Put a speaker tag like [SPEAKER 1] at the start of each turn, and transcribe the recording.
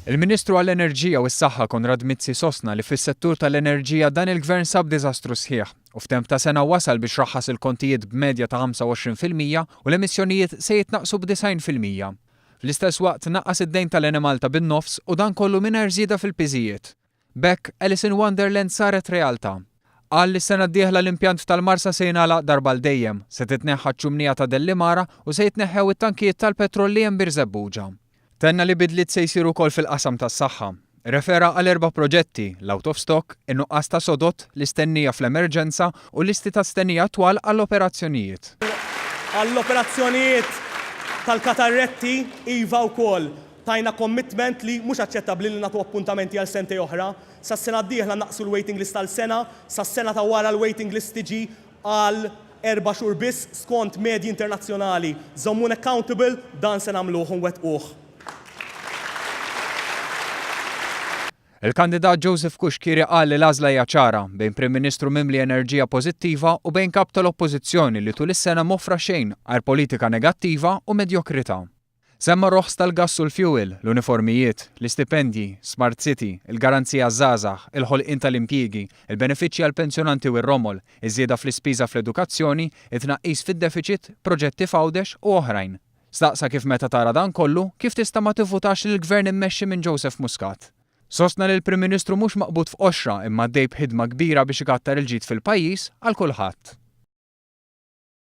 [SPEAKER 1] Il-Ministru għall-Enerġija u s-Saħħa Konrad Mizzi sostna li fis-settur tal-enerġija dan il-Gvern sab diżastru sħiħ u f'temp ta' sena wasal biex raħħas il-kontijiet b'medja ta' 25% u l-emissjonijiet se jitnaqqsu b'90%. Fl-istess waqt naqqas id-dejn tal-Enemalta bin-nofs u dan kollu mingħajr żieda fil-piżijiet. B'hekk, Alice in Wonderland saret realtà. Qal li s-sena d-dieħla l-impjant tal-Marsa se jingħalaq darba għal dejjem, se titneħħa ċ-ċumnija ta' Dellimara u se jitneħħew it-tankijiet tal-petrol li hemm Birżebbuġa. Tenna li bidliet se jsiru wkoll fil-qasam tas-saħħa. Rrefera għal erba' proġetti, l-out of stock, in-nuqqas ta' sodod, l-istennija fl-emerġenza u listi ta' stennija twal għall-operazzjonijiet.
[SPEAKER 2] Għall-operazzjonijiet tal-katarretti, iva wkoll. Tajna commitment li mhux aċċettabbli li nagħtu appuntamenti għal sentejn oħra. Sas-sena d-dieħla nnaqqsu l-waiting list għal sena, sas-sena ta' wara l-waiting list tiġi għal erba' xhur biss skont medji internazzjonali. Żommuna accountable, dan se nagħmluh u nwettquh.
[SPEAKER 1] Il-kandidat Joseph Cuschieri qal li l-għażla hija ċara, bejn Prim Ministru mimli enerġija pożittiva u bejn Kap tal-Oppożizzjoni li tul is-sena m'offra xejn għajr politika negattiva u medjokrità. Semma r-roħs tal-gass u l-fjuwil, l-uniformijiet, l-istipendji, Smart City, il-garanzija għaż-żgħażagħ, il-ħolqien tal-impjiegi, il-benefiċċji għall-pensjonanti u r-romol, iż-żieda fl-ispiża fl-edukazzjoni, it-tnaqqis fid-defiċit, proġetti f'Għawdex u oħrajn. Staqsa kif meta tara dan kollu, kif tista' ma tivvutax lill-Gvern immexxi minn Joseph Muscat. Sostna li l-Prim Ministru mhux maqbud f'qoxra imma għaddej b'ħidma kbira biex ikattar il-ġid fil-pajjiż għal kulħadd.